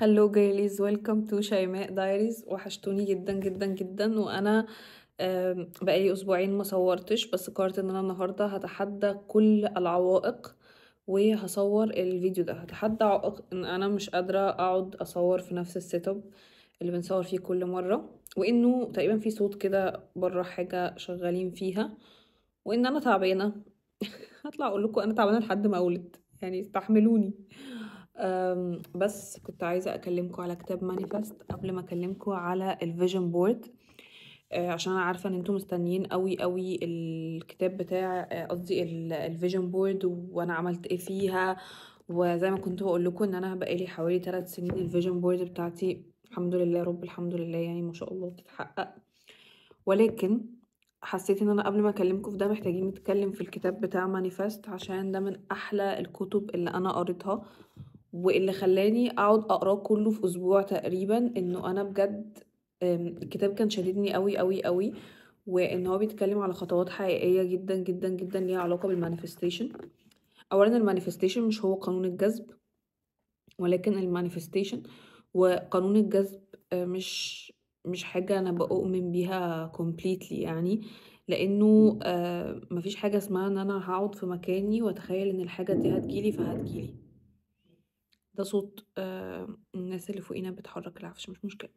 Hello girlies، welcome to شيماء Diaries. وحشتوني جدا جدا جدا، وانا بقالي اسبوعين ما صورتش، بس قررت ان انا النهارده هتحدى كل العوائق وهصور الفيديو ده. هتحدى عائق ان انا مش قادرة اقعد اصور في نفس ال setup اللي بنصور فيه كل مره، وانه تقريبا في صوت كده بره حاجة شغالين فيها، وان انا تعبانة. هطلع اقول لكم انا تعبانة لحد ما اولد، يعني استحملوني. بس كنت عايزه اكلمكم على كتاب manifest قبل ما اكلمكم على ال vision board، عشان انا عارفه ان انتم مستنيين قوي قوي الكتاب بتاع قصدي ال vision board وانا عملت ايه فيها. وزي ما كنت بقول لكم ان انا بقالي حوالي 3 سنين ال vision board بتاعتي الحمد لله يا رب، الحمد لله، يعني ما شاء الله بتتحقق. ولكن حسيت ان انا قبل ما اكلمكم في ده محتاجين نتكلم في الكتاب بتاع manifest، عشان ده من احلى الكتب اللي انا قريتها واللي خلاني اقعد اقراه كله في اسبوع تقريبا. انه انا بجد الكتاب كان شددني قوي قوي قوي، وان هو بيتكلم على خطوات حقيقية جدا جدا جدا ليها علاقة بال manifestation. اولا ال manifestation مش هو قانون الجذب، ولكن ال manifestation وقانون الجذب مش حاجة انا بؤمن بيها completely، يعني لانه مفيش حاجة اسمها ان انا هقعد في مكاني واتخيل ان الحاجة دي هتجيلي فهتجيلي. ده صوت الناس اللي فوقينا بتحرك العفش، مش مشكلة.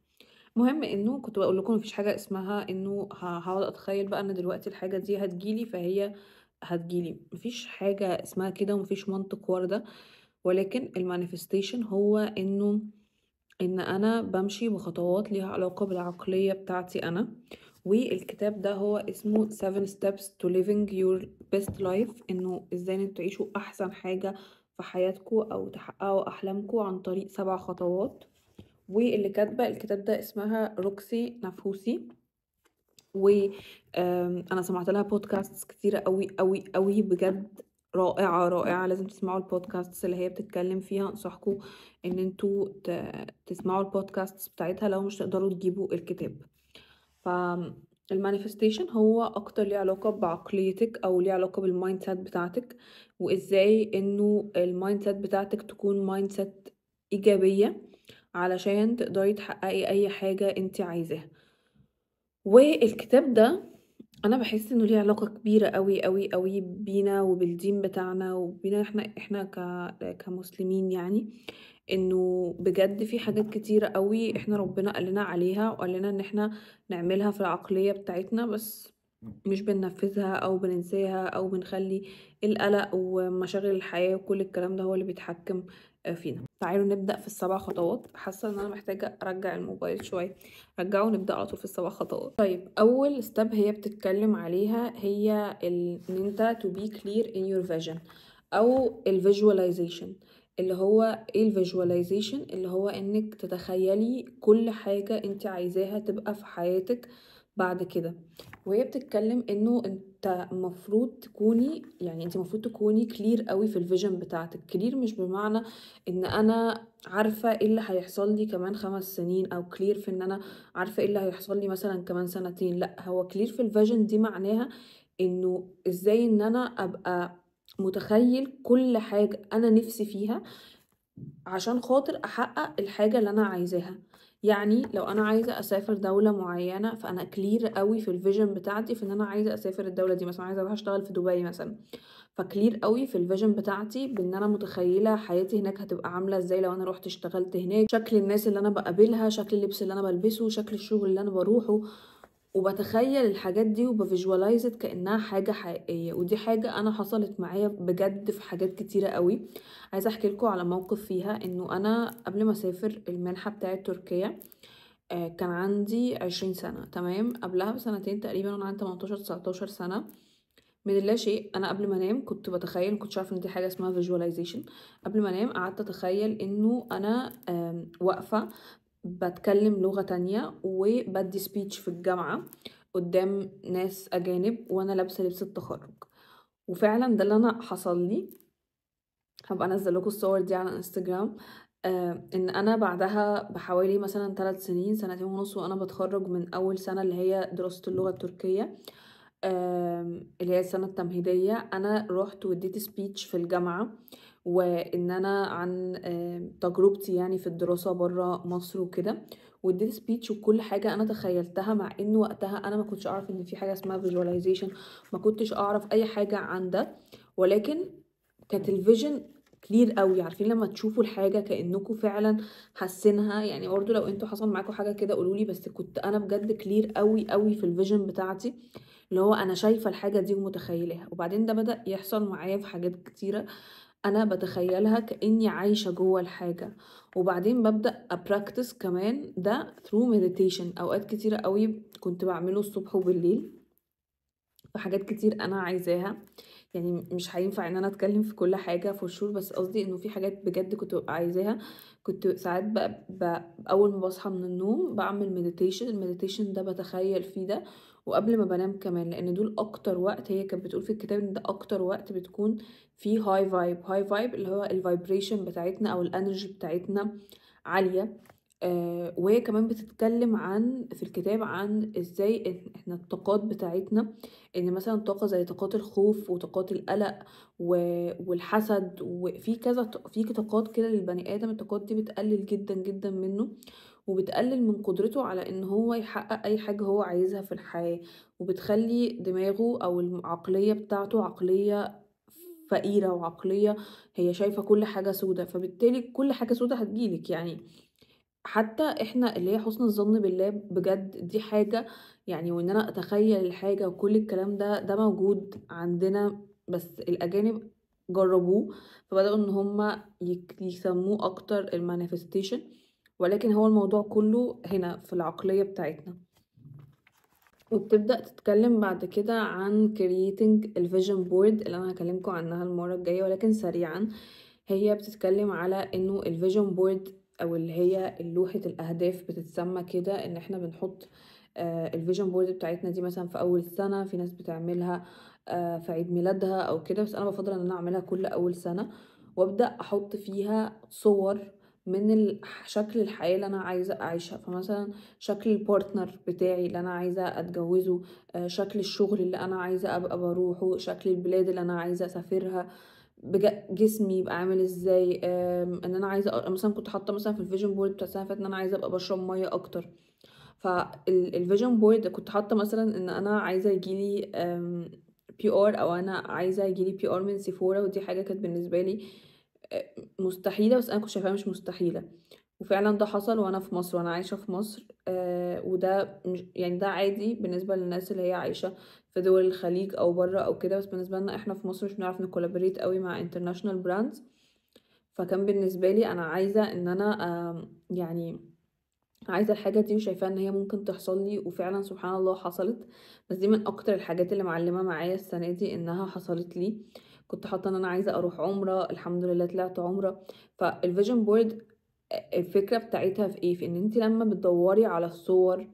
المهم انه كنت بقول لكم مفيش حاجة اسمها انه هقعد اتخيل بقى ان دلوقتي الحاجة دي هتجيلي فهي هتجيلي، مفيش حاجة اسمها كده ومفيش منطق ورا. ولكن ال manifestation هو انه ان انا بمشي بخطوات ليها علاقة بالعقليه بتاعتي انا. والكتاب ده هو اسمه 7 steps to living your best life، انه ازاي انتوا تعيشوا احسن حاجة في حياتكم او تحققوا احلامكم عن طريق 7 خطوات. واللي كاتبه الكتاب ده اسمها روكسي نافوسي، وانا سمعت لها بودكاست كتيرة قوي قوي قوي، بجد رائعة رائعة. لازم تسمعوا البودكاست اللي هي بتتكلم فيها. انصحكم ان انتوا تسمعوا البودكاست بتاعتها لو مش تقدروا تجيبوا الكتاب. فال manifestation هو اكتر ليه علاقة بعقليتك او ليه علاقة بال mindset بتاعتك، وازاي انه ال mindset بتاعتك تكون mindset ايجابية علشان تقدري تحققي اي حاجة انت عايزاها. والكتاب ده انا بحس انه ليه علاقة كبيرة قوي قوي قوي بينا وبالدين بتاعنا وبينا احنا كمسلمين، يعني انه بجد في حاجات كتيرة قوي احنا ربنا قال لنا عليها وقال لنا ان احنا نعملها في العقلية بتاعتنا، بس مش بننفذها او بننساها او بنخلي القلق ومشاغل الحياة وكل الكلام ده هو اللي بيتحكم فينا. تعالوا نبدأ في ال7 خطوات. حاسة ان انا محتاجة ارجع الموبايل شوية، رجعوا نبدأ على طول في ال7 خطوات. طيب، اول step هي بتتكلم عليها هي ان انت to be clear in your vision او ال visualization. اللي هو ايه ال visualization؟ اللي هو انك تتخيلي كل حاجة انت عايزاها تبقى في حياتك بعد كده. وهي بتتكلم انه انت المفروض تكوني، يعني انت المفروض تكوني clear قوي في ال vision بتاعتك. clear مش بمعنى ان انا عارفه ايه اللي هيحصل لي كمان 5 سنين، او clear في ان انا عارفه ايه اللي هيحصل لي مثلا كمان سنتين. لا، هو clear في ال vision دي معناها انه ازاي ان انا ابقى متخيل كل حاجة انا نفسي فيها عشان خاطر احقق الحاجة اللي انا عايزاها. يعني لو انا عايزه اسافر دولة معينة، فانا clear قوي في ال vision بتاعتي في ان انا عايزه اسافر الدولة دي، مثلا عايزه اروح اشتغل في دبي مثلا، ف clear قوي في ال vision بتاعتي بان انا متخيله حياتي هناك هتبقى عامله ازاي لو انا روحت اشتغلت هناك، شكل الناس اللي انا بقابلها، شكل اللبس اللي انا بلبسه، شكل الشغل اللي انا بروحه، وبتخيل الحاجات دي وب visualize كانها حاجة حقيقية. ودي حاجة انا حصلت معايا بجد في حاجات كتيرة قوي. عايزه احكي لكم على موقف فيها. انه انا قبل ما اسافر المنحة بتاعه تركيا كان عندي 20 سنة، تمام؟ قبلها بسنتين تقريبا وانا عندي 18 19 سنة. من اللا شيء انا قبل ما انام كنت بتخيل، كنت عارفه ان دي حاجة اسمها visualization. قبل ما انام قعدت اتخيل انه انا واقفة بتكلم لغة تانية وبدي speech في الجامعة قدام ناس أجانب وأنا لابسة لبس التخرج. وفعلا ده اللي أنا حصل لي. هبقى أنزل لكم الصور دي على انستجرام. إن أنا بعدها بحوالي مثلا 3 سنين، 2.5 سنين، وأنا بتخرج من أول سنة اللي هي دراسة اللغة التركية، اللي هي السنة التمهيدية، أنا رحت واديت speech في الجامعة. وان انا عن تجربتي يعني في الدراسة برا مصر وكده، واديت speech وكل حاجة انا تخيلتها، مع ان وقتها انا ما كنتش اعرف ان في حاجة اسمها visualization، ما كنتش اعرف اي حاجة عن ده، ولكن كانت ال vision clear قوي. عارفين لما تشوفوا الحاجة كانكم فعلا حاسينها؟ يعني برضو لو انتوا حصل معاكم حاجة كده قولولي، بس كنت انا بجد clear قوي قوي في ال vision بتاعتي، اللي هو انا شايفه الحاجة دي ومتخيلها. وبعدين ده بدا يحصل معايا في حاجات كتيرة انا بتخيلها كاني عايشه جوه الحاجة. وبعدين ببدا ا practice كمان ده through meditation. اوقات كتيرة قوي كنت بعمله الصبح وبالليل في حاجات كتير انا عايزاها، يعني مش هينفع ان انا اتكلم في كل حاجة for sure، بس قصدي انه في حاجات بجد كنت ببقى عايزاها. كنت ساعات بقى اول ما بصحى من النوم بعمل meditation، ال meditation ده بتخيل فيه ده، وقبل ما بنام كمان، لان دول اكتر وقت، هي كانت بتقول في الكتاب ان ده اكتر وقت بتكون فيه high vibe. high vibe اللي هو ال vibration بتاعتنا او ال energy بتاعتنا عالية. وهي كمان بتتكلم عن في الكتاب عن ازاي احنا الطاقات بتاعتنا، ان مثلا طاقة زي طاقات الخوف وطاقات القلق والحسد، وفي كذا في طاقات كده للبني ادم، الطاقات دي بتقلل جدا جدا منه، وبتقلل من قدرته على ان هو يحقق اي حاجة هو عايزها في الحياة، وبتخلي دماغه او العقلية بتاعته عقلية فقيرة، وعقلية هي شايفة كل حاجة سودة، فبالتالي كل حاجة سودة هتجيلك. يعني حتى احنا اللي هي حسن الظن بالله بجد دي حاجة يعني، وان انا اتخيل الحاجة وكل الكلام ده، ده موجود عندنا، بس الاجانب جربوه فبدأوا ان هم يسموه اكتر ال manifestation، ولكن هو الموضوع كله هنا في العقلية بتاعتنا. وبتبدأ تتكلم بعد كده عن creating ال vision board اللي انا هكلمكم عنها المرة الجاية، ولكن سريعا هي بتتكلم على انه ال vision board او اللي هي لوحة الاهداف بتتسمى كده، ان احنا بنحط ال vision board بتاعتنا دي مثلا في اول السنة، في ناس بتعملها في عيد ميلادها او كده، بس انا بفضل ان انا اعملها كل اول سنة، وابدأ احط فيها صور من شكل الحياة اللي انا عايزة اعيشها. فمثلا شكل ال partner بتاعي اللي انا عايزة اتجوزه، شكل الشغل اللي انا عايزة ابقى بروحه، شكل البلاد اللي انا عايزة اسافرها، جسمي يبقى عامل ازاي، ان انا عايزه مثلا كنت حاطه مثلا في ال vision board بتاع السنة اللي فاتت ان انا عايزه ابقى بشرب مية اكتر، فال vision board كنت حاطه مثلا ان انا عايزه يجيلي PR، او انا عايزه يجيلي PR من سيفورا، ودي حاجة كانت بالنسبة لي مستحيلة، بس انا كنت شايفاها مش مستحيلة، وفعلا ده حصل وانا في مصر، وانا عايشه في مصر. وده مش يعني ده عادي بالنسبة للناس اللي هي عايشه في دول الخليج او بره او كده، بس بالنسبة لنا احنا في مصر مش بنعرف ن collaborate قوي مع international brands. فكان بالنسبة لي انا عايزه ان انا يعني عايزه الحاجة دي وشايفاها ان هي ممكن تحصل لي، وفعلا سبحان الله حصلت. بس دي من اكتر الحاجات اللي معلمه معايا السنة دي انها حصلت لي. كنت حاطه ان انا عايزه اروح عمره، الحمد لله طلعت عمره. فال vision board الفكرة بتاعتها في ايه؟ في ان انت لما بتدوري على الصور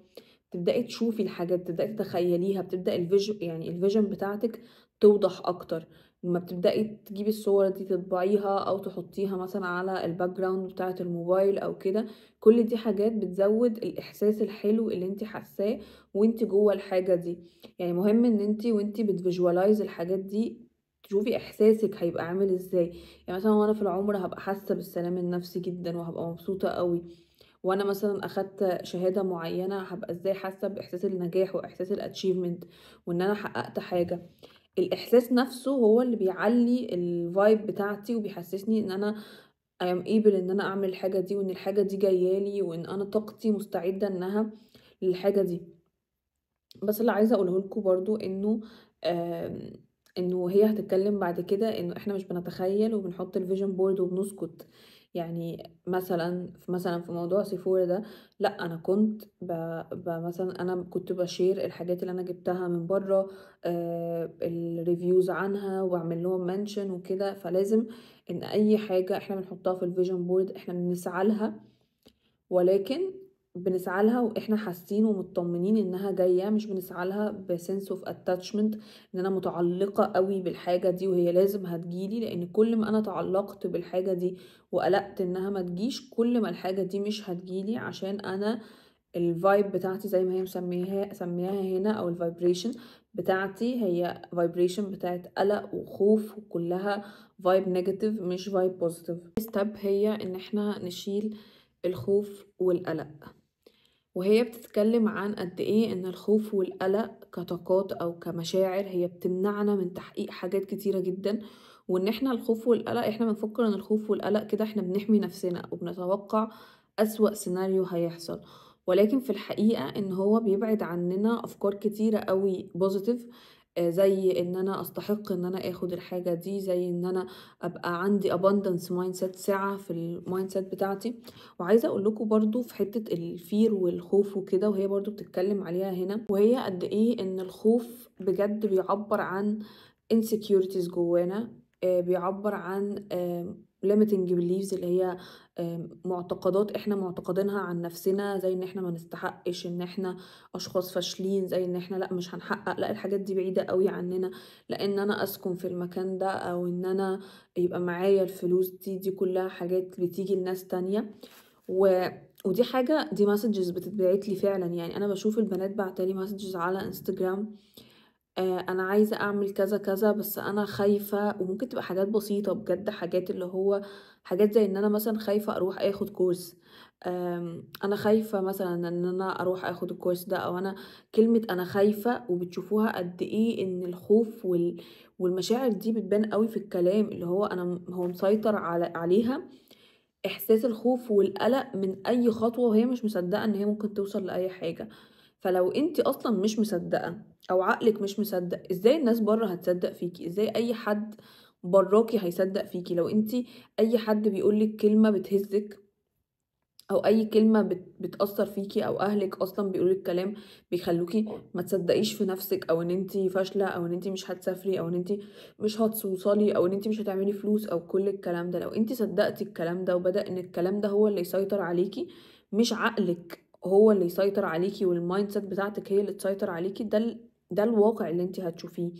تبداي تشوفي الحاجات، تبداي تتخيليها، بتبدا ال vision يعني ال vision بتاعتك توضح اكتر. لما بتبداي تجيبي الصور دي تطبعيها او تحطيها مثلا على ال background بتاعه الموبايل او كده، كل دي حاجات بتزود الاحساس الحلو اللي انت حاساه وانت جوه الحاجة دي. يعني مهم ان انت وانت بت visualize الحاجات دي تشوفي احساسك هيبقى عامل ازاي. يعني مثلا وانا في العمرة هبقى حاسه بالسلام النفسي جدا وهبقى مبسوطة قوي، وانا مثلا اخدت شهادة معينة هبقى ازاي حاسه باحساس النجاح واحساس ال achievement وان انا حققت حاجة. الاحساس نفسه هو اللي بيعلي ال vibe بتاعتي وبيحسسني ان انا I am able ان انا اعمل الحاجة دي، وان الحاجة دي جايالي، وان انا طاقتي مستعدة انها للحاجة دي. بس اللي عايزه اقوله لكم برضو انه هي هتتكلم بعد كده انه احنا مش بنتخيل وبنحط ال vision board وبنسكت. يعني مثلا في موضوع سيفورا ده، لا انا كنت مثلا انا كنت ب share الحاجات اللي انا جبتها من بره، ال reviews عنها، واعمل لهم mention وكده. فلازم ان اي حاجة احنا بنحطها في ال vision board احنا بنسعى لها، ولكن بنسعى لها واحنا حاسين ومطمنين انها جاية، مش بنسعى لها ب sense of attachment ان انا متعلقه قوي بالحاجة دي وهي لازم هتجيلي. لان كل ما انا تعلقت بالحاجة دي وقلقت انها ما تجيش، كل ما الحاجة دي مش هتجيلي، عشان انا ال vibe بتاعتي زي ما هي سمياها هنا، او ال vibration بتاعتي هي vibration بتاعت قلق وخوف، وكلها vibe negative مش vibe positive. step هي ان احنا نشيل الخوف والقلق، وهي بتتكلم عن قد ايه ان الخوف والقلق كطاقات او كمشاعر هي بتمنعنا من تحقيق حاجات كتيرة جدا، وان احنا الخوف والقلق احنا بنفكر ان الخوف والقلق كده احنا بنحمي نفسنا وبنتوقع اسوأ سيناريو هيحصل، ولكن في الحقيقة ان هو بيبعد عننا افكار كتيرة قوي positive، زي ان انا استحق ان انا اخد الحاجة دي، زي ان انا ابقى عندي abundance mindset، سعة في ال mindset بتاعتي. وعايزة اقول لكم برضو في حتة ال fear والخوف وكده، وهي برضو بتتكلم عليها هنا، وهي قد ايه ان الخوف بجد بيعبر عن insecurities جوانا، بيعبر عن limiting beliefs اللي هي معتقدات احنا معتقدينها عن نفسنا، زي ان احنا ما نستحقش، ان احنا اشخاص فاشلين، زي ان احنا لا مش هنحقق، لا الحاجات دي بعيدة قوي عننا، لان انا اسكن في المكان ده، او ان انا يبقى معايا الفلوس دي كلها حاجات بتيجي لناس تانية. ودي حاجة، دي messages بتتبعت لي فعلا، يعني انا بشوف البنات بعتلي messages على انستجرام، انا عايزة اعمل كذا كذا بس انا خايفة، وممكن تبقى حاجات بسيطة بجد، حاجات اللي هو حاجات زي ان انا مثلا خايفة اروح اخد course، انا خايفة مثلا ان انا اروح اخد ال course ده، او انا كلمة انا خايفة، وبتشوفوها قد ايه ان الخوف والمشاعر دي بتبان قوي في الكلام، اللي هو انا هو مسيطر عليها احساس الخوف والقلق من اي خطوة، وهي مش مصدقة ان هي ممكن توصل لاي حاجة. فلو انت اصلا مش مصدقة او عقلك مش مصدق، ازاي الناس بره هتصدق فيكي؟ ازاي اي حد براكي هيصدق فيكي؟ لو انت اي حد بيقولك كلمة بتهزك، او اي كلمة بتأثر فيكي، او اهلك اصلا بيقولك كلام بيخلوكي ما تصدقيش في نفسك، او ان انت فاشلة، او ان انت مش هتسافري، او ان انت مش هتوصلي، او ان انت مش هتعملي فلوس، او كل الكلام ده، لو انت صدقتي الكلام ده وبدأ ان الكلام ده هو اللي يسيطر عليكي، مش عقلك هو اللي يسيطر عليكي وال mindset بتاعتك هي اللي تسيطر عليكي، ده الواقع اللي انت هتشوفيه.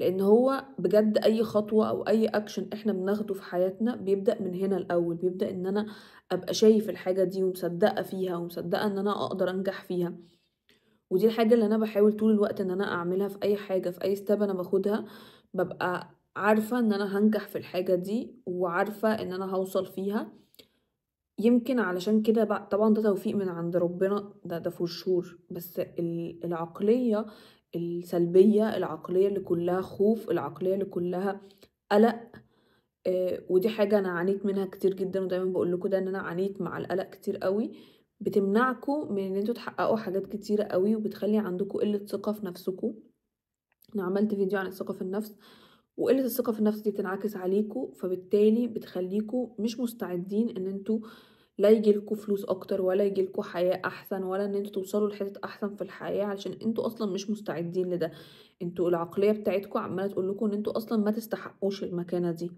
لان هو بجد اي خطوة او اي اكشن احنا بناخده في حياتنا بيبدأ من هنا الاول، بيبدأ ان انا ابقى شايف الحاجة دي ومصدقة فيها ومصدقة ان انا اقدر انجح فيها. ودي الحاجة اللي انا بحاول طول الوقت ان انا اعملها في اي حاجة، في اي step انا باخدها، ببقى عارفة ان انا هنجح في الحاجة دي وعارفة ان انا هوصل فيها. يمكن علشان كده طبعا ده توفيق من عند ربنا، ده for sure، بس العقلية السلبية، العقلية اللي كلها خوف، العقلية اللي كلها قلق، ودي حاجة أنا عانيت منها كتير جدا، ودايما بقول لكم ده إن أنا عانيت مع القلق كتير قوي، بتمنعكم من إن انتوا تحققوا حاجات كتيرة قوي، وبتخلي عندكم قلة ثقة في نفسكم. أنا عملت فيديو عن الثقة في النفس، وقلة الثقة في النفس دي بتنعكس عليكم، فبالتالي بتخليكم مش مستعدين إن انتوا لا يجيلكوا فلوس اكتر، ولا يجيلكوا حياة احسن، ولا ان انتوا توصلوا لحتة احسن في الحياة، علشان انتوا اصلا مش مستعدين لده. انتوا العقلية بتاعتكم عمالة تقولكوا ان انتوا اصلا ما تستحقوش المكانة دي.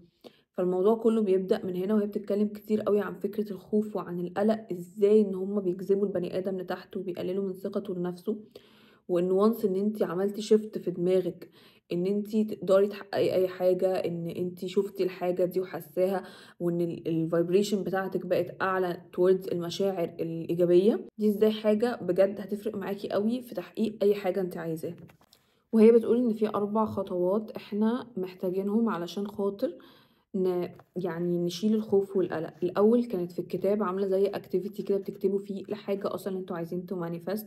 فالموضوع كله بيبدأ من هنا، وهي بتتكلم كتير قوي عن فكرة الخوف وعن القلق، ازاي ان هم بيجذبوا البني ادم لتحت وبيقللوا من ثقته لنفسه، وان once ان انت عملتي shift في دماغك ان انت تقدري تحققي اي حاجة، ان انت شفتي الحاجة دي وحساها، وان ال vibration بتاعتك بقت اعلى towards المشاعر الايجابية دي، ازاي حاجة بجد هتفرق معاكي قوي في تحقيق اي حاجة انت عايزاها. وهي بتقول ان في 4 خطوات احنا محتاجينهم علشان خاطر يعني نشيل الخوف والقلق. الاول كانت في الكتاب عامله زي activity كده بتكتبوا فيه الحاجة اصلا اللي انتوا عايزين to manifest،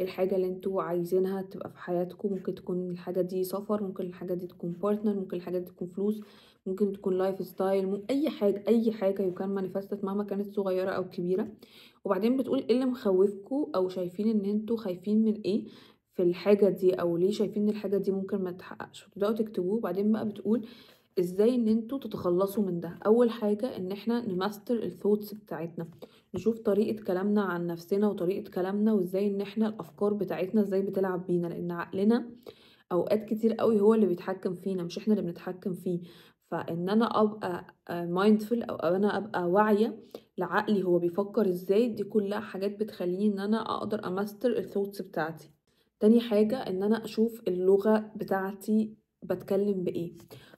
الحاجة اللي انتوا عايزينها تبقى في حياتكم. ممكن تكون الحاجة دي سفر، ممكن الحاجة دي تكون partner، ممكن الحاجة دي تكون فلوس، ممكن تكون lifestyle، اي حاجة، اي حاجة you can manifest مهما كانت صغيرة او كبيرة. وبعدين بتقول ايه اللي مخوفكم او شايفين ان انتوا خايفين من ايه في الحاجة دي، او ليه شايفين ان الحاجة دي ممكن ما تتحققش، فتبداوا تكتبوه. وبعدين بقى بتقول ازاي ان انتوا تتخلصوا من ده. اول حاجة ان احنا ن master ال thoughts بتاعتنا، نشوف طريقه كلامنا عن نفسنا وطريقه كلامنا، وازاي ان احنا الافكار بتاعتنا ازاي بتلعب بينا، لان عقلنا اوقات كتير قوي هو اللي بيتحكم فينا مش احنا اللي بنتحكم فيه. فان انا ابقى mindful او انا ابقى واعية لعقلي هو بيفكر ازاي، دي كلها حاجات بتخليني ان انا اقدر ا master ال thoughts بتاعتي. تاني حاجة ان انا اشوف اللغة بتاعتي بتكلم بايه.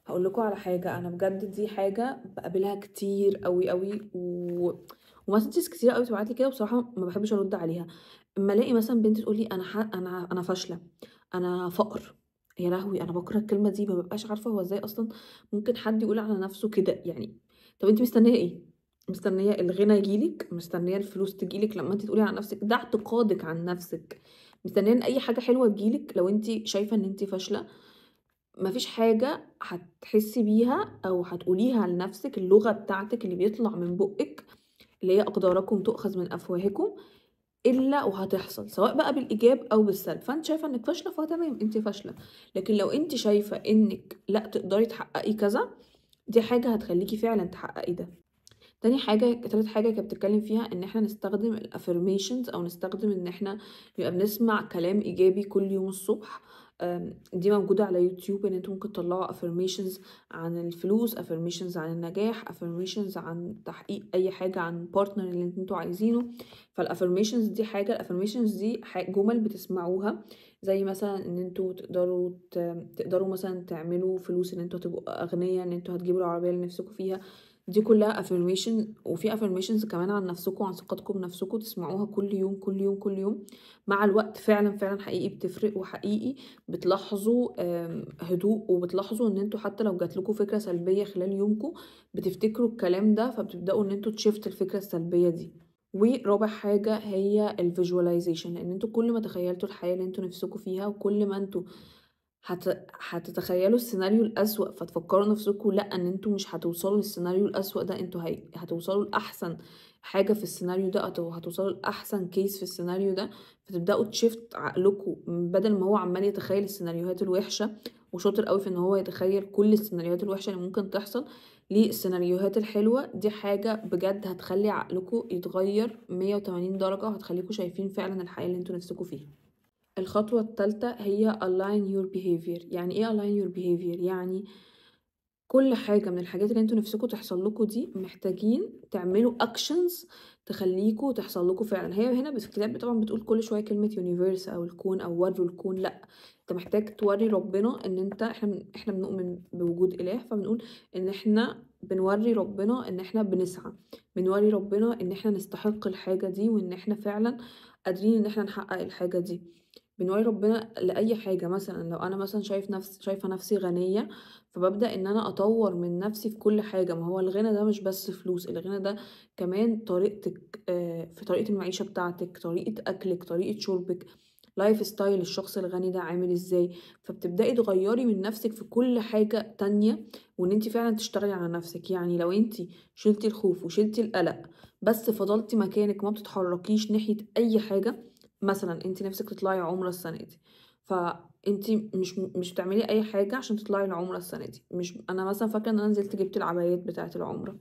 هقول لكم على حاجة انا بجد دي حاجة بقابلها كتير قوي قوي و messages كتيرة أوي بتبعت لي كده، وبصراحة ما باحبش أرد عليها. أمّا ألاقي مثلًا بنت تقول لي أنا ح أنا أنا فاشلة، أنا فقر، يا لهوي أنا باكره الكلمة دي، ما بابقاش عارفة هو إزاي أصلًا ممكن حد يقول على نفسه كده يعني. طب أنتِ مستنية إيه؟ مستنية الغنى ييجي لِك؟ مستنية الفلوس تيجي لِك لمّا أنتِ تقولي على نفسِك ده اعتقادِك عن نفسِك، مستنية إن أي حاجة حلوة تيجي لِك لو أنتِ شايفة إن أنتِ فاشلة؟ ما فيش حاجة هتحسي بيها أو هتقوليها لنفسِك، اللغة بتاعتِك اللي بيطلع من بُقِّك اللي هي أقداركم تؤخذ من أفواهكم، إلا وهتحصل، سواء بقى بالإيجاب أو بالسلب. فأنتِ شايفة إنِّك فاشلة فتمام أنتِ فاشلة، لكن لو أنتِ شايفة إنِّك لأ تقدري تحققي كذا، دي حاجة هتخليكِ فعلًا تحققي ده. تاني حاجة، تالت حاجة كانت بتتكلم فيها إن إحنا نستخدم ال affirmations، أو نستخدم إن إحنا نبقى بنسمع كلام إيجابي كل يوم الصبح. دي موجودة على يوتيوب، إن انتوا ممكن تطلعوا affirmations عن الفلوس، affirmations عن النجاح، affirmations عن تحقيق أي حاجة، عن partner اللي انتوا عايزينه. فال affirmations دي حاجة، ال affirmations دي جمل بتسمعوها، زي مثلا إن انتوا تقدروا مثلا تعملوا فلوس، إن انتوا هتبقوا أغنياء، إن انتوا هتجيبوا العربية اللي نفسكوا فيها. دي كلها affirmation. وفي affirmations كمان عن نفسكم وعن ثقتكم بنفسكم، تسمعوها كل يوم كل يوم كل يوم. مع الوقت فعلا فعلا حقيقي بتفرق، وحقيقي بتلاحظوا هدوء، وبتلاحظوا ان انتوا حتى لو جات لكم فكرة سلبية خلال يومكم بتفتكروا الكلام ده، فبتبدأوا ان انتوا ت shift الفكرة السلبية دي. ورابع حاجة هي ال visualization، ان انتوا كل ما تخيلتوا الحياة اللي انتوا نفسكم فيها، وكل ما انتوا هتتخيلوا السيناريو الأسوأ، فتفكروا نفسكم لأ ان انتوا مش هتوصلوا للسيناريو الأسوأ ده، انتوا هتوصلوا لأحسن حاجة في السيناريو ده، أو هتوصلوا لأحسن case في السيناريو ده. فتبدأوا ت shift عقلكم، بدل ما هو عمال يتخيل السيناريوهات الوحشة وشاطر قوي في ان هو يتخيل كل السيناريوهات الوحشة اللي ممكن تحصل، للسيناريوهات الحلوة. دي حاجة بجد هتخلي عقلكم يتغير 180 درجة، وهتخليكم شايفين فعلا الحياة اللي انتوا نفسكم فيها. الخطوة الثالثة هي align your behavior. يعني ايه align your behavior؟ يعني كل حاجة من الحاجات اللي انتوا نفسكم تحصل لكم دي محتاجين تعملوا actions تخليكم تحصل لكم فعلا. هي هنا في الكتاب طبعا بتقول كل شوية كلمة universe او الكون او وروا الكون. لا، انت محتاج توري ربنا ان انت، احنا بنؤمن بوجود اله، فبنقول ان احنا بنوري ربنا ان احنا بنسعى، بنوري ربنا ان احنا نستحق الحاجة دي، وان احنا فعلا قادرين ان احنا نحقق الحاجة دي. بنوري ربنا لأي حاجة. مثلا لو أنا مثلا شايفة نفسي غنية، فببدأ إن أنا أطور من نفسي في كل حاجة. ما هو الغنى ده مش بس فلوس، الغنى ده كمان طريقتك، في طريقة المعيشة بتاعتك، طريقة أكلك، طريقة شربك، lifestyle الشخص الغني ده عامل ازاي. فبتبدأي تغيري من نفسك في كل حاجة تانية، وان انت فعلا تشتغلي على نفسك. يعني لو انت شلتي الخوف وشلتي القلق بس فضلتي مكانك ما بتتحركيش ناحية اي حاجة، مثلا انت نفسك تطلعي عمرة السنة دي، فانت مش بتعملي اي حاجة عشان تطلعي العمرة السنة دي. مش انا مثلا فاكرة ان انا نزلت جبت العبايات بتاعة العمرة،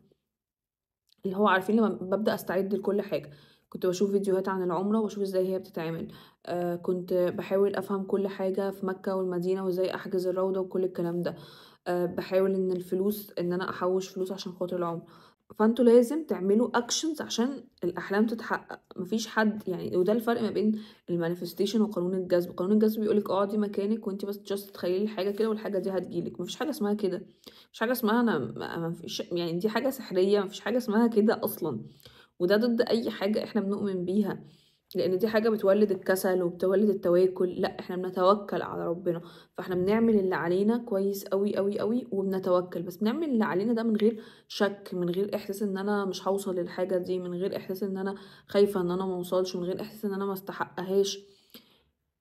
اللي هو عارفين لما ببدأ استعد لكل حاجة، كنت بشوف فيديوهات عن العمرة واشوف ازاي هي بتتعمل، كنت بحاول افهم كل حاجة في مكة والمدينة وازاي احجز الروضة وكل الكلام ده، بحاول ان الفلوس ان انا احوش فلوس عشان خاطر العمرة. فانتوا لازم تعملوا actions عشان الاحلام تتحقق. مفيش حد يعني، وده الفرق ما بين ال manifestation وقانون الجذب. قانون الجذب بيقولك اقعدي مكانك وانت بس just تخيلي الحاجة كده والحاجة دي هتجيلك. مفيش حاجة اسمها كده، مفيش حاجة اسمها انا مفيش، يعني دي حاجة سحريه، مفيش حاجة اسمها كده اصلا. وده ضد اي حاجة احنا بنؤمن بيها، لان دي حاجة بتولد الكسل وبتولد التواكل. لا، احنا بنتوكل على ربنا، فاحنا بنعمل اللي علينا كويس قوي قوي قوي وبنتوكل، بس بنعمل اللي علينا ده من غير شك، من غير احساس ان انا مش هوصل للحاجة دي، من غير احساس ان انا خايفة ان انا ما اوصلش، من غير احساس ان انا ما استحقهاش.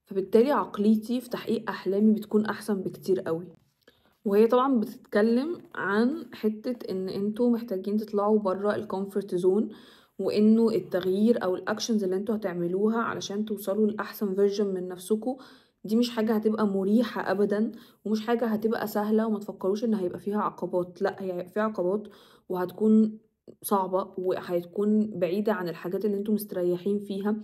فبالتالي عقليتي في تحقيق احلامي بتكون احسن بكتير قوي. وهي طبعا بتتكلم عن حتة ان انتوا محتاجين تطلعوا بره ال comfort zone، وانه التغيير او ال actions اللي انتوا هتعملوها علشان توصلوا لاحسن version من نفسكم دي مش حاجة هتبقى مريحه ابدا، ومش حاجة هتبقى سهلة، وما تفكروش ان هيبقى فيها عقبات. لا، هي هيبقى فيها عقبات وهتكون صعبة وهتكون بعيدة عن الحاجات اللي انتوا مستريحين فيها،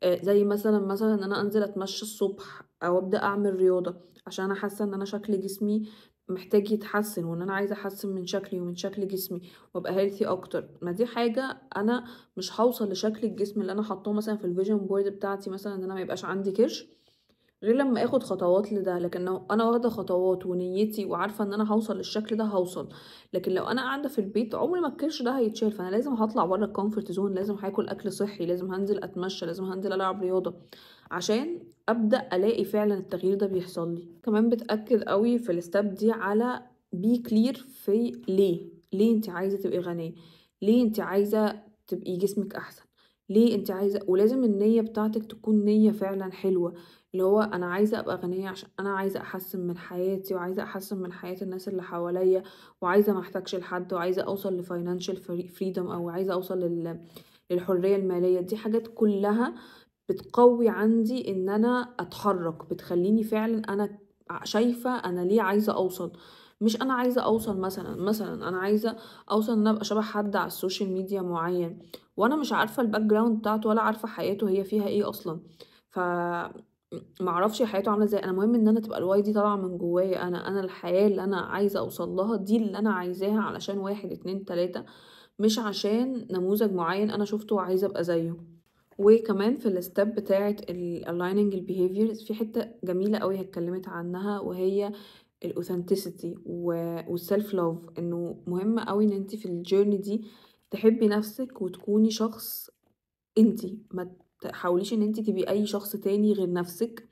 زي مثلا ان انا انزل اتمشى الصبح او ابدا اعمل رياضة عشان انا حاسه ان انا شكل جسمي محتاج يتحسن، وان انا عايزه احسن من شكلي ومن شكل جسمي وابقى healthy اكتر. ما دي حاجة انا مش هوصل لشكل الجسم اللي انا حاطاه مثلا في ال vision board بتاعتي، مثلا ان انا ما يبقاش عندي كرش، غير لما اخد خطوات لده. لكن لو انا واخده خطوات ونيتي وعارفه ان انا هوصل للشكل ده هوصل، لكن لو انا قاعدة في البيت عمري ما الكرش ده هيتشال. فانا لازم هطلع بره ال comfort zone، لازم هاكل اكل صحي، لازم هنزل اتمشى، لازم هنزل العب رياضة عشان ابدا الاقي فعلا التغيير ده بيحصل لي. كمان بتاكد قوي في ال step دي على be clear في ليه انت عايزه تبقي غنية، ليه انت عايزه تبقي جسمك احسن، ليه انت عايزه. ولازم النية بتاعتك تكون نيه فعلا حلوة، اللي هو انا عايزه ابقى غنية عشان انا عايزه احسن من حياتي، وعايزه احسن من حياة الناس اللي حواليا، وعايزه ما احتاجش لحد، وعايزه اوصل ل financial freedom، او عايزه اوصل للحرية المالية. دي حاجات كلها بتقوي عندي ان انا اتحرك، بتخليني فعلا انا شايفه انا ليه عايزه اوصل. مش انا عايزه اوصل مثلا انا عايزه اوصل ان انا ابقى شبه حد على ال social media معين، وانا مش عارفه ال background بتاعته ولا عارفه حياته هي فيها ايه اصلا، ف معرفش حياته عامله ازاي. انا مهم ان انا تبقى ال why دي طالعه من جوايا، انا الحياة اللي انا عايزه اوصل لها دي اللي انا عايزاها علشان 1 2 3، مش عشان نموذج معين انا شفته وعايزه ابقى زيه. وكمان في ال step بتاعه ال aligning ال behaviors في حتة جميلة قوي اتكلمت عنها، وهي ال authenticity وال self love. انه مهم قوي ان انت في ال journey دي تحبي نفسك وتكوني شخص انت، ما تحاوليش ان انت تبقي اي شخص تاني غير نفسك،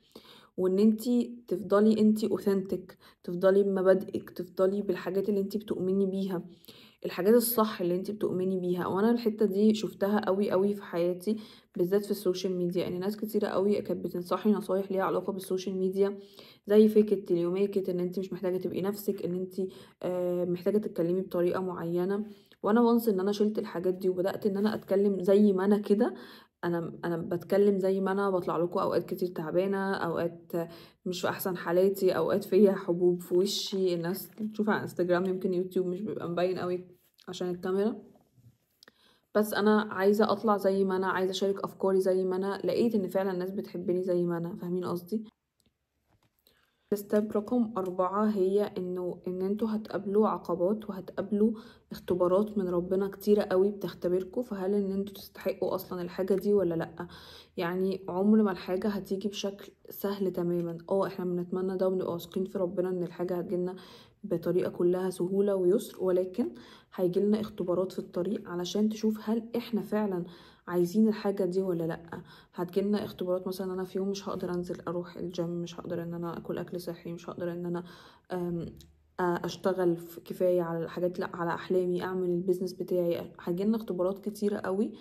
وان انت تفضلي انت authentic، تفضلي بمبادئك، تفضلي بالحاجات اللي انت بتؤمني بيها، الحاجات الصح اللي انت بتؤمني بيها. وانا الحتة دي شفتها قوي قوي في حياتي، بالذات في ال social media. يعني ناس كتيرة قوي كانت بتنصحني نصايح ليها علاقة بال social media، زي fake it till you make it، ان انت مش محتاجه تبقي نفسك، ان انت محتاجه تتكلمي بطريقة معينة. وانا once ان انا شلت الحاجات دي وبدات ان انا اتكلم زي ما انا كده، انا بتكلم زي ما انا، بطلع لكم اوقات كتير تعبانة، اوقات مش في احسن حالاتي، اوقات فيا حبوب في وشي، الناس تشوف على انستجرام يمكن يوتيوب مش بيبقى مبين قوي عشان الكاميرا، بس انا عايزه اطلع زي ما انا، عايزه اشارك افكاري زي ما انا. لقيت ان فعلا الناس بتحبني زي ما انا، فاهمين قصدي؟ step رقم 4 هي ان انتوا هتقابلوا عقبات وهتقابلوا اختبارات من ربنا كتيرة قوي بتختبركوا، فهل ان انتوا تستحقوا اصلا الحاجة دي ولا لا؟ يعني عمر ما الحاجة هتيجي بشكل سهل تماما. احنا بنتمنى ده وبنبقى واثقين في ربنا ان الحاجة هتجيلنا بطريقة كلها سهولة ويسر، ولكن هيجيلنا اختبارات في الطريق علشان تشوف هل احنا فعلا عايزين الحاجة دي ولا لأ. هتجيلنا اختبارات مثلا انا في يوم مش هقدر انزل اروح الجيم، مش هقدر ان انا اكل اكل صحي، مش هقدر ان انا اشتغل كفاية على الحاجات، لا على احلامي، اعمل ال business بتاعي. هتجيلنا اختبارات كتيرة قوي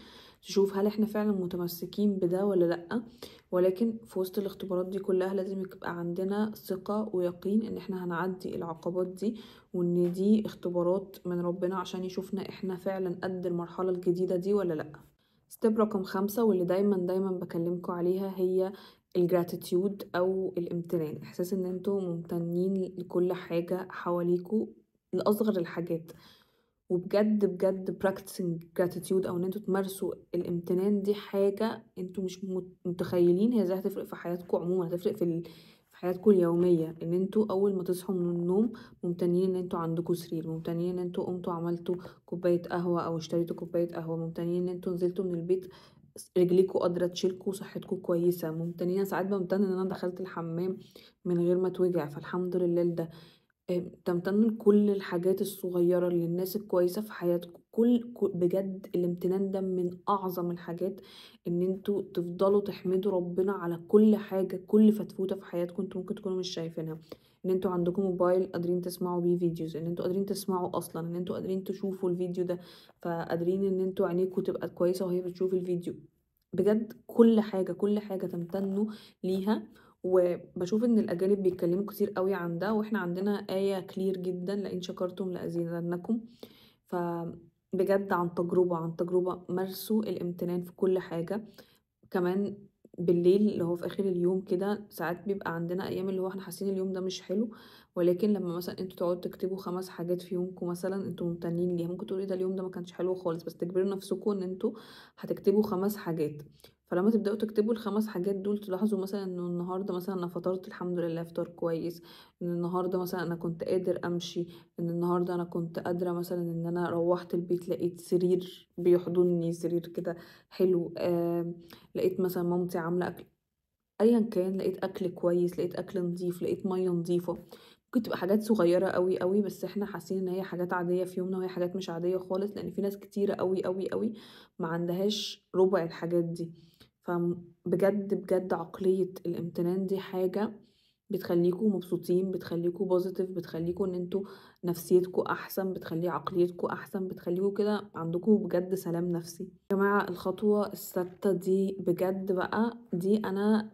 تشوف هل احنا فعلا متمسكين بده ولا لأ. ولكن في وسط الاختبارات دي كلها لازم يبقى عندنا ثقة ويقين ان احنا هنعدي العقبات دي، وان دي اختبارات من ربنا عشان يشوفنا احنا فعلا قد المرحلة الجديدة دي ولا لأ. step رقم 5 واللي دايما دايما بكلمكم عليها هي ال gratitude او الامتنان، احساس ان انتوا ممتنين لكل حاجة حواليكوا لاصغر الحاجات. وبجد بجد practicing gratitude او ان انتوا تمارسوا الامتنان دي حاجة انتوا مش متخيلين هي ازاي هتفرق في حياتكم عموما، هتفرق في حياتكم اليومية. ان انتوا اول ما تصحوا من النوم ممتنين ان انتوا عندكم سرير، ممتنين ان انتوا قمتوا عملتوا كوباية قهوة او اشتريتوا كوباية قهوة، ممتنين ان انتوا نزلتوا من البيت رجليكوا قادرة تشيلكوا وصحتكوا كويسة، ممتنين. انا ساعات بمتن ان انا دخلت الحمام من غير ما اتوجع، فالحمد لله لده. تمتنوا لكل الحاجات الصغيرة، للناس الكويسة في حياتكم. كل بجد الامتنان ده من أعظم الحاجات، إن انتوا تفضلوا تحمدوا ربنا على كل حاجة، كل فتفوتة في حياتكم انتوا ممكن تكونوا مش شايفينها. إن انتوا عندكم موبايل قادرين تسمعوا بيه videos، إن انتوا قادرين تسمعوا أصلا، إن انتوا قادرين تشوفوا الفيديو ده، فقادرين إن انتوا عينيكوا تبقى كويسة وهي بتشوف الفيديو. بجد كل حاجة كل حاجة تمتنوا ليها. وبشوف ان الاجانب بيتكلموا كتير قوي عن ده، واحنا عندنا آية clear جدا، لئن شكرتم لأزيدنكم. فبجد عن تجربة، عن تجربة مارسوا الامتنان في كل حاجة. كمان بالليل اللي هو في اخر اليوم كده، ساعات بيبقى عندنا ايام اللي هو احنا حاسين اليوم ده مش حلو، ولكن لما مثلا انتوا تقعدوا تكتبوا 5 حاجات في يومكم مثلا انتوا ممتنين ليها، ممكن تقولوا ايه ده اليوم ده ما كانش حلو خالص، بس تجبروا نفسكم ان انتوا هتكتبوا 5 حاجات. فلما تبداوا تكتبوا ال5 حاجات دول تلاحظوا مثلا انه النهارده مثلا انا فطرت الحمد لله فطار كويس، ان النهارده مثلا انا كنت قادر امشي، ان النهارده انا كنت قادرة مثلا ان انا روحت البيت لقيت سرير بيحضنني، سرير كده حلو، لقيت مثلا مامتي عامله اكل. أيًا كان، لقيت أكل كويس، لقيت أكل نضيف، لقيت مَيّة نضيفة، ممكن تبقى حاجات صغيرة أوي، أوي، بس إحنا حاسين إن هي حاجات عادية في يومنا، وهي حاجات مش عادية خالص، لإن في ناس كتيرة أوي، أوي، أوي ما عندهاش ربع الحاجات دي. فبجد، بجد عقلية الامتنان دي حاجة بتخلّيكم مبسوطين، بتخلّيكم positive، بتخلّيكم إن أنتم نفسيتكم أحسن، بتخلّي عقليتكم أحسن، بتخلّيكم كده عندكم بجد سلام نفسي. يا جماعة الخطوة السادسة دي بجد بقى، دي أنا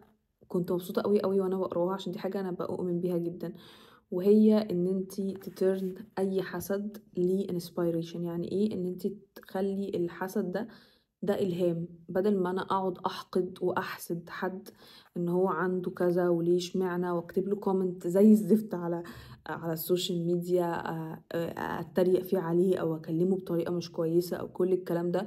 كنت مبسوطة أوي، أوي وأنا باقراها، عشان دي حاجة أنا باؤمن بيها جدًا، وهي إن أنتِ ت turn أي حسد ل inspiration. يعني إيه؟ إن أنتِ تخلّي الحسد ده إلهام، بدل ما أنا أقعد أحقد وأحسد حد إن هو عنده كذا وليه اشمعنى، وأكتب له comment زي الزفت على ال social media، أتريق فيه عليه أو أكلمه بطريقة مش كويسة أو كل الكلام ده،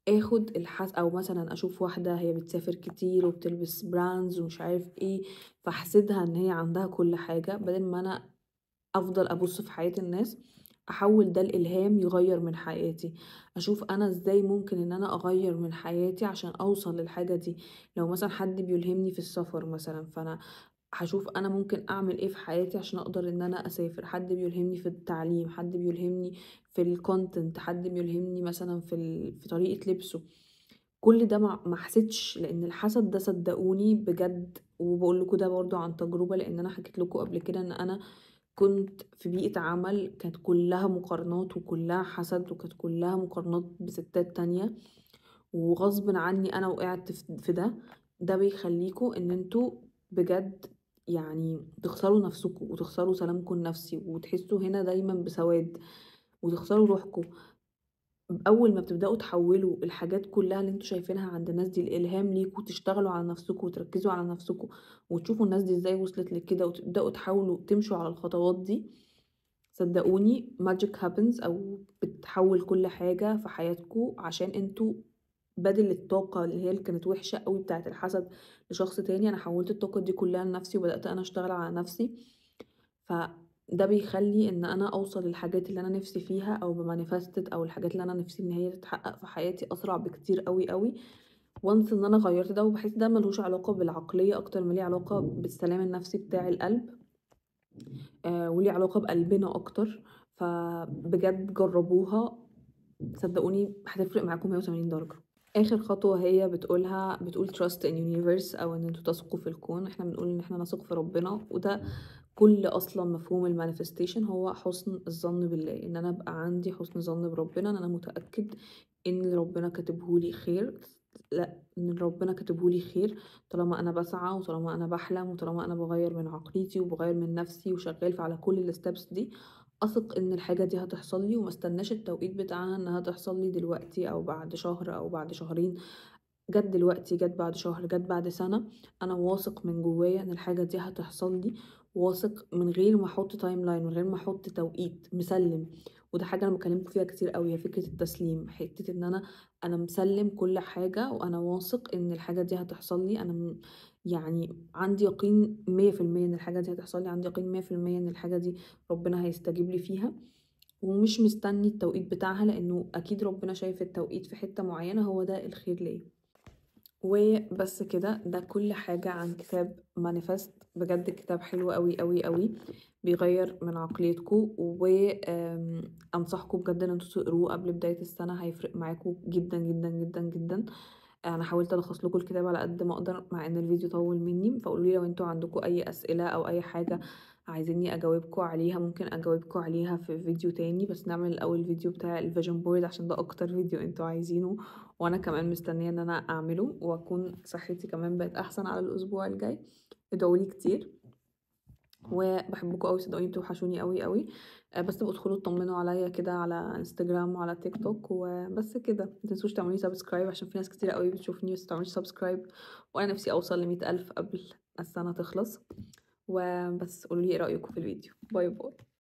آخد أو مثلًا أشوف واحدة هي بتسافر كتير وبتلبس brands ومش عارف إيه، فأحسدها إن هي عندها كل حاجة، بدل ما أنا أفضل أبُص في حياة الناس، أحوّل ده لإلهام يغيّر من حياتي، أشوف أنا إزاي ممكن إن أنا أغيّر من حياتي عشان أوصل للحاجة دي. لو مثلًا حد بيلهمني في السفر مثلًا، فأنا هاشوف أنا ممكن أعمل إيه في حياتي عشان أقدر إن أنا أسافر، حد بيلهمني في التعليم، حد بيلهمني في ال content، حد بيلهمني مثلًا في طريقة لبسه، كل ده ما حسيتش، لإن الحسد ده صدقوني بجد، وباقول لكم ده برضه عن تجربة، لإن أنا حكيت لكم قبل كده إن أنا كنت في بيئة عمل كانت كلها مقارنات وكلها حسد، وكانت كلها مقارنات بستات تانية، وغصبٍ عني أنا وقعت في ده. ده بيخليكم إن أنتم بجد يعني تخسروا نفسكم وتخسروا سلامكم النفسي، وتحسوا هنا دايمًا بسواد، وتخسروا روحكم. أول ما بتبدأوا تحولوا الحاجات كلها اللي أنتم شايفينها عند الناس دي لإلهام ليكم، تشتغلوا على نفسكم وتركزوا على نفسكم وتشوفوا الناس دي إزاي وصلت لكده، وتبدأوا تحاولوا تمشوا على الخطوات دي، صدقوني magic happens، أو بتحول كل حاجة في حياتكم، عشان أنتم بدل الطاقة اللي هي اللي كانت وحشة أوي بتاعة الحسد لشخص تاني، أنا حولت الطاقة دي كلها لنفسي، وبدأت أنا أشتغل على نفسي. فده بيخلي إن أنا أوصل للحاجات اللي أنا نفسي فيها، أو ب manifest، أو الحاجات اللي أنا نفسي إن هي تتحقق في حياتي أسرع بكتير أوي أوي. once إن أنا غيرت ده، وبحس ده ملهوش علاقة بالعقلية أكتر ما ليه علاقة بالسلام النفسي بتاع القلب، وليه علاقة بقلبنا أكتر. فبجد جربوها، صدقوني هتفرق معاكم 180 درجة. آخر خطوة هي بتقول trust in universe، أو إن انتوا تثقوا في الكون. احنا بنقول إن احنا نثق في ربنا، وده كل أصلا مفهوم ال manifestation، هو حسن الظن بالله، إن أنا أبقى عندي حسن ظن بربنا، إن أنا متأكد إن ربنا كاتبهولي خير، لا إن ربنا كاتبهولي خير طالما أنا بسعى، وطالما أنا بحلم، وطالما أنا بغير من عقليتي وبغير من نفسي وشغال على كل ال steps دي، أثق إن الحاجة دي هتحصل لي، وما استناش التوقيت بتاعها إنها تحصل لي دلوقتي أو بعد شهر أو بعد شهرين. جت دلوقتي، جت بعد شهر، جت بعد سنة، أنا واثق من جوايا إن الحاجة دي هتحصل لي، واثق من غير ما أحط timeline، من غير ما أحط توقيت، مسلم. وده حاجة أنا بكلمكم فيها كتير قوي، هي فكرة التسليم، حتة إن أنا مسلم كل حاجة، وأنا واثق إن الحاجة دي هتحصل لي. أنا يعني عندي يقين 100% إن الحاجة دي هتحصل لي، عندي يقين 100% إن الحاجة دي ربنا هيستجيب لي فيها، ومش مستني التوقيت بتاعها، لأنه أكيد ربنا شايف التوقيت في حتة معينة، هو ده الخير ليا. وبس كده، ده كل حاجة عن كتاب Manifest. بجد كتاب حلو قوي قوي قوي، بيغير من عقليتكم، وأنصحكم بجد إن انتوا تقروه قبل بداية السنة، هيفرق معاكم جدا جدا جدا جدا. أنا حاولت ألخص لكم الكتاب على قد ما أقدر، مع إن الفيديو طول مني، فقولوا لي لو انتوا عندكم أي أسئلة أو أي حاجة عايزيني أجاوبكم عليها، ممكن أجاوبكم عليها في فيديو تاني، بس نعمل الأول فيديو بتاع ال vision board عشان ده أكتر فيديو انتوا عايزينه، وأنا كمان مستنية إن أنا أعمله، وأكون صحتي كمان بقت أحسن على الأسبوع الجاي. ادعوا لي كتير، وبحبكم قوي، صدقوني بتوحشوني قوي قوي. بس تبقوا ادخلوا اطمنوا عليا كده على انستجرام وعلى تيك توك، وبس كده. ما تنسوش تعملوا لي subscribe عشان في ناس كتير قوي بتشوفني بس ما تعملش subscribe، وانا نفسي اوصل ل100,000 قبل السنه تخلص. وبس قولوا لي ايه رايكم في الفيديو. bye bye.